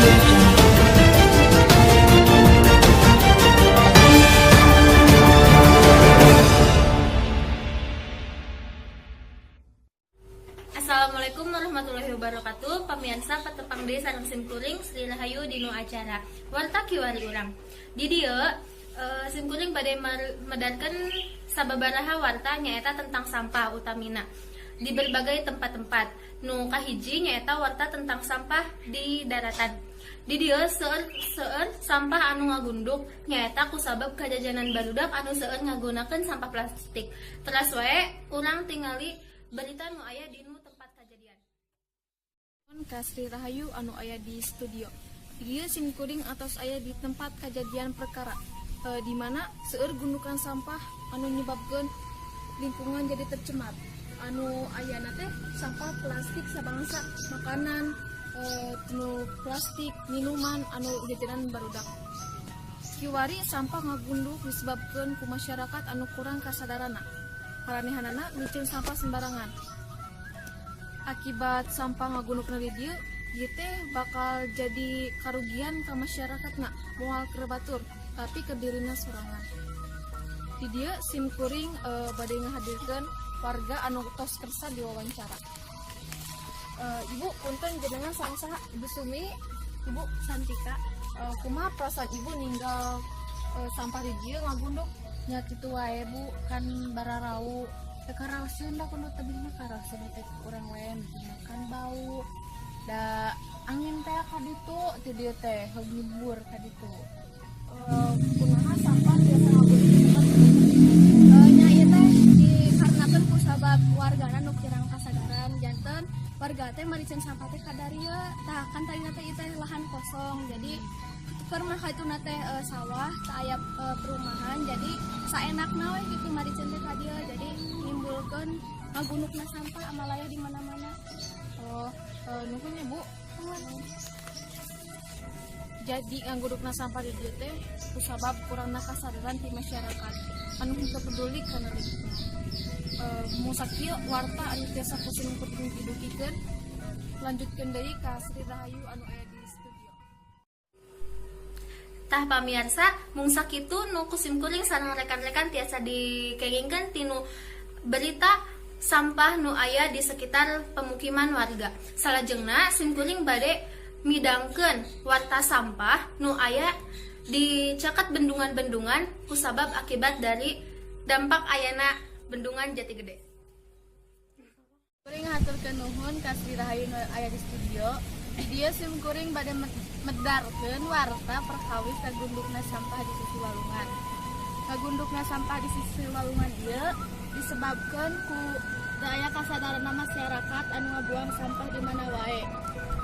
Audio Jungle. Assalamualaikum warahmatullahi wabarakatuh. Pamiarsa, patepang deui sareng simkuring Sri Rahayu dina acara Warta Kiwari Urang. Di dieu simkuring bade medarkeun sababaraha warta, nyaeta tentang sampah, utamina di berbagai tempat-tempat. Nu kahiji nyaeta warta tentang sampah di daratan. Di dieu seueur seueur sampah anu ngagunduk, nyaeta kusabab kajajanan barudak anu seueur ngagunakeun sampah plastik. Teras wae urang tingali berita nu aya di nu tempat kejadian. Ka Sri Rahayu anu aya di studio. Di dieu simkuring atos aya di tempat kejadian perkara di mana seueur gundukan sampah anu nyebabkeun lingkungan jadi tercemar. Anu ayana teh sampah plastik sabangsa makanan, nu plastik minuman anu jajanan barudak. Kiwari sampah ngagunduk disebabkeun ku masyarakat anu kurang kasadaranna. Paranehanana miceun sampah sembarangan. Akibat sampah ngagundukna di dieu, ieu teh bakal jadi karugian ka masyarakatna, moal keur batur tapi ke dirina sorangan. Di dieu simkuring bade ngahadirkeun warga anu tos kersa diwawancara. Ibu, punten, jenengan sareng saha? Ibu Sumi, Ibu Santika. Kumaha perasaan Ibu ninggal sampah di dieu ngagunduk? Nya kitu wae, Bu, kan bararau teh karaoseun da kudu tebihna karaoseun teh urang lain kan bau da angin teh ka ditu ti dieu teh heug nyebur ka ditu. Kunaha sampah biasa ngagunduk di tempat Nya ieu teh dikarenakeun ku sabab wargana nu kirang kasadaran, janten warga teh mariceun sampah teh kadarieu. Tah, kan tadina teh ieu teh lahan kosong, jadi keur mah kaituna teh sawah, teu aya perumahan, jadi saenakna we gitu mariceun teh ka dieu, jadi nimbulkeun ngagundukna sampah amalaya di mana-mana. Oh, nuhun ya, Bu. Jadi ngagundukna sampah di dieu teh kusabab kurangna kasadaran ti masyarakat anu henteu peduli kana lingkungan. Mung sakieu warta anu tiasa ku simkuring didugikeun. Lanjutkeun deui ka Sri Rahayu anu aya di studio. Tah pamiarsa, mung sakitu nu ku simkuring sareng rekan-rekan tiasa dikengingkeun tinu berita sampah nu aya di sekitar pemukiman warga. Salajengna simkuring bade midangkeun warta sampah nu aya di caket bendungan-bendungan kusabab akibat dari dampak ayana Bendungan Jati Gede. Kuring haturkeun nuhun ka Sri Rahayu nu aya di studio. Di dieu simkuring bade medarkeun warta perkawis kagundukna sampah di sisi walungan. Kagundukna sampah di sisi walungan ieu disebabkeun ku teu aya kasadaran masyarakat anu ngabuang sampah di mana wae.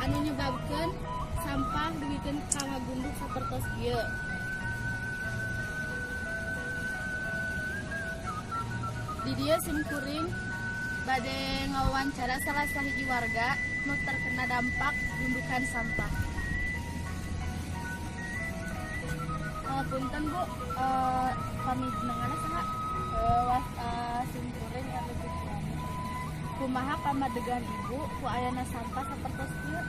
Anu nyebabkeun sampah dugikeun ka ngagunduk sapertos ieu. Di dieu simkuring bade ngawawancara salah sahiji warga nu terkena dampak gundukan sampah. Punten Bu, pami jenenganna saha? Wasta simkuring Erli Fitriani. Kumaha pamadegan Ibu ku ayana sampah sapertos ieu?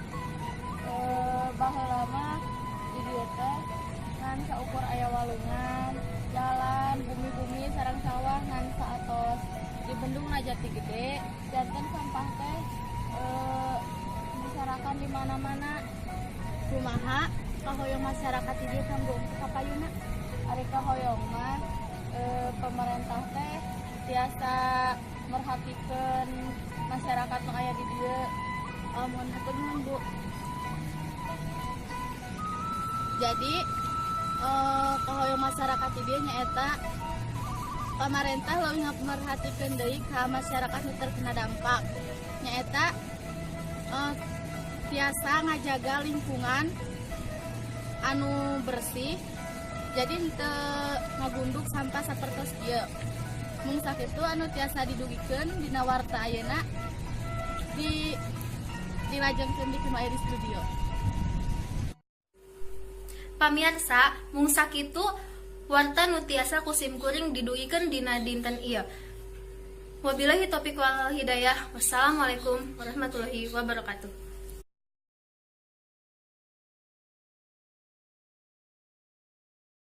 Baheula mah di dieu teh ngan saukur aya walungan, jalan, bumi-bumi sareng sawah, ngan saatos di Bendung Jati Gede janten sampah teh disarakan di mana-mana. Kumaha kahoyong masyarakat di dieu kanggo kapayuna? Ari kahoyong mah pemerintah teh tiasa merhatikeun masyarakat nu aya di dieu. Mohon hatur nuhun, Bu. Jadi kahoyong masyarakat di dieu nyaeta pamarentah leuwih merhatikeun deui ka masyarakat nu terkena dampak, nyaeta tiasa ngajaga lingkungan anu bersih, jadi henteu ngagunduk sampah sapertos ieu. Mung sakitu anu tiasa didugikeun dina warta ayeuna, di dilajengkeun di kumaha di studio. Pamiarsa, mung sakitu warta nu tiasa ku simkuring didugikeun dina dinten ieu. Wabillahi taufiq wal hidayah. Wassalamualaikum warahmatullahi wabarakatuh.